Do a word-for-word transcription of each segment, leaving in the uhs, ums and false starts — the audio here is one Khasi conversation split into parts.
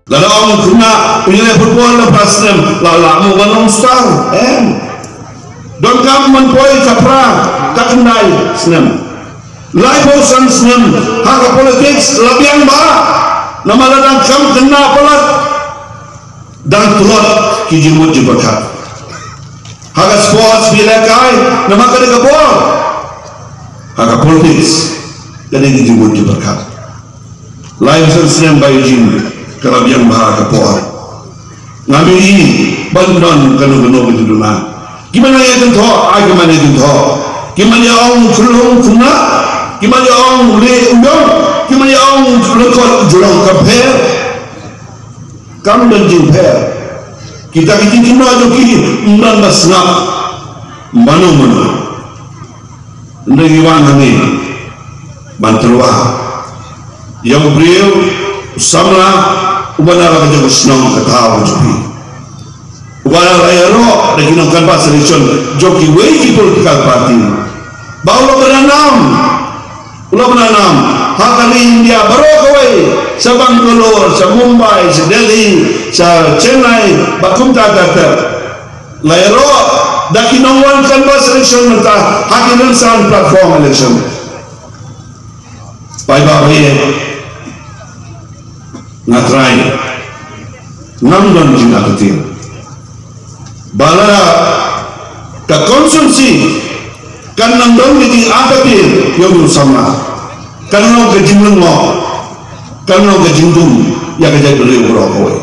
Lada ong khynnah u ïaleh football na phra snem, la lah mo ban long star? Em. Donkam ban poi ka phra, ka khyndai snem. Laiphew san snem ha ka politics la biang bha. Namar lada kam khynnah palat, dang tlot ki jingmut jingpyrkhat. Ha ka sports phi lehkai namar ka dei ka bor. Ha ka politics ka dei ki jingmut jingpyrkhat. Laiphew san snem Bah Eugene, ka la biang bha ka por. Ngam ïohi ban don kano kano ka jingduna. Ki man ïa kynthoh, ai ki man ïa kynthoh. Ki man ïa ong khyllung khynnah, ki man ïa ong leh u ïong, ki man ïa ong lyngkot u jrong, ka pher. Kam don jingpher. Kita ki jingkynnoh jong ki ym don ba sngap mano mano. Hynrei ngi wan hangne ban tyrwa ïa u briew u samla uba na la ka jong ka shnong ka thaw ka jong phi, uba la ïaroh da ki nong canvass election jong kiwei ki political party. Ba u la ba nam, u la ba nam ha ka ri India baroh kawei, sha Bangalore, sha Mumbai, sha Delhi, sha Chennai, bad kumta ter ter. La ïaroh da ki nongwan canvass election mynta ha ki rynsan platform election. Paidbah ba ïeit, nga trai, ngam don jingartatien ba la ka constituency kan nang don ka jingartatien ïa u samla, kan long ka jinglyngngoh, kan long ka jingdum ïa ka jaitbynriew baroh kawei.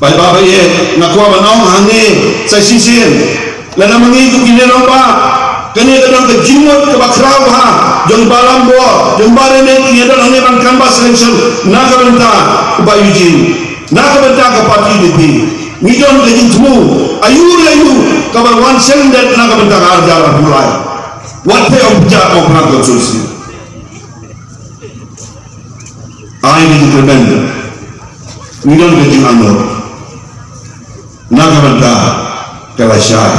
Paidbah ba ïeit, nga kwah ban ong hangne sa shisien, lada ma ngi kum ki nongïalam ba, kane ka don ka jingmut kaba khraw bha jong i Bah Lambor, jong i Bah Rynit, ngi don hangne ban canvass election na ka bynta u Bah Eugene, na ka bynta ka party U D P. Ngi don ka jingthmu aïu re aïu kaba wan shen dep na ka bynta ka arhajar arphew lai. Wat phi ong pjah mo pnang ka solusi. Ai ngi jingkyrmen, ngi don ka jingangnud na ka bynta ka lashai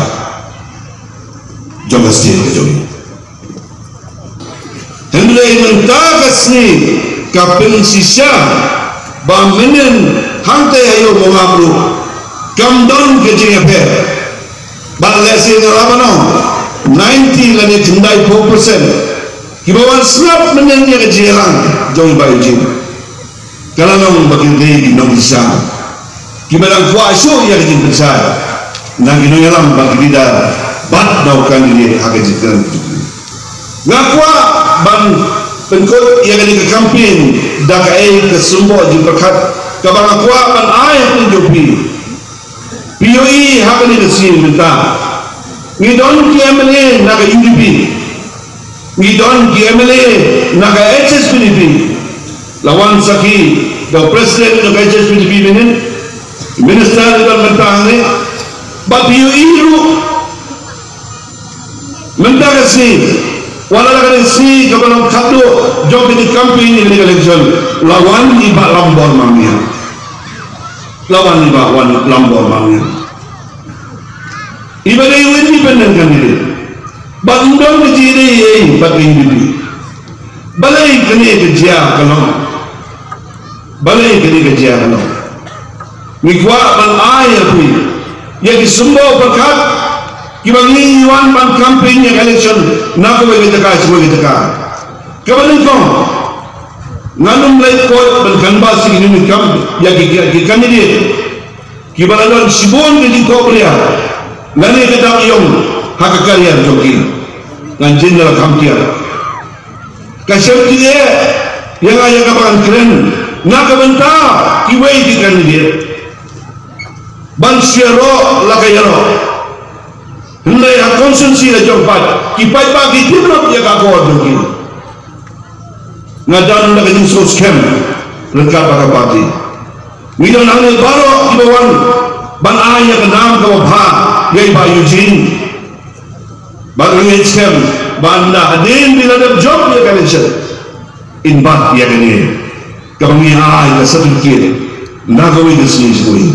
jong ka state ka jong ngi. Hynrei mynta ka sngi ka pynshisha ba mynnin hangta ïa u mongam ruh kam don ka jingïapher. Bad lehse nga lah ban ong ninety lane khyndai phew percent kiba wan sngap mynnin ïa ka jingïalang jong i Bah Eugene, ka la long ba ki dei ki nongkyrshan kiba dang kwah shuh ïa ka jingpynshai na ki nongïalam ba ki dei da bad na u candidate ha ka jingkren. Nga kwah ban pynkut ïa kane ka campaign da kaei ka symbol jingpyrkhat kaba nga kwah ban ai ha phi. Phi ïohi ha kane ka sngi mynta ngi don ki M L A na ka U D P, ngi don ki M L A na ka H S P D P. La wan sakhi da u president na ka H S P D P mynnin, minister ngi don mynta hangne. Bad phi ïohi ruh mynta ka sngi, wat la ka sngi kaba long khatduh jong ka campaign ïa ka election, la wan i Bah Lambor Mangnia. La wan i Bah wan Lambor Mangnia, iba dei u independent candidate. Bad ym don ka jingïadei ei bad ka U D P. Balei kane ka jia ka long? Balei kane ka jia ka long? Ngi kwah ban ai ïa phi ïa ki symbol pyrkhat kiba ngi wan ban campaign ïa ka election na kawei ka jaka sha kawei ka jaka. Kaba nyngkong, ngan ym leit kot ban canvass ïa ki nongïalam, ïa ki, ïa ki candidate kiba la don shibun ki jingkob ria lane ka dak ïong ha ka career jong ki. Ngan jin la kham kiar. Ka shem ki eh ïa nga ïa kaba ngan kren na ka bynta kiwei ki candidate ban shu ïaroh la ka ïaroh. Hynrei ha constituency la jong pat ki paidbah ki tip lut ïa ka bor jong ki. Nga don da ka jingsngewskhem ryngkat bad ka party. Ngi don hangne baroh kiba wan ban ai ïa ka nam kaba bha ïa i Bah Eugene. Bad ngi skhem ba ynda hadien ba la dep jop ïa ka election, in bat ïa kane kaba ngi ai ka certificate na kawei ka sngi sha kawei.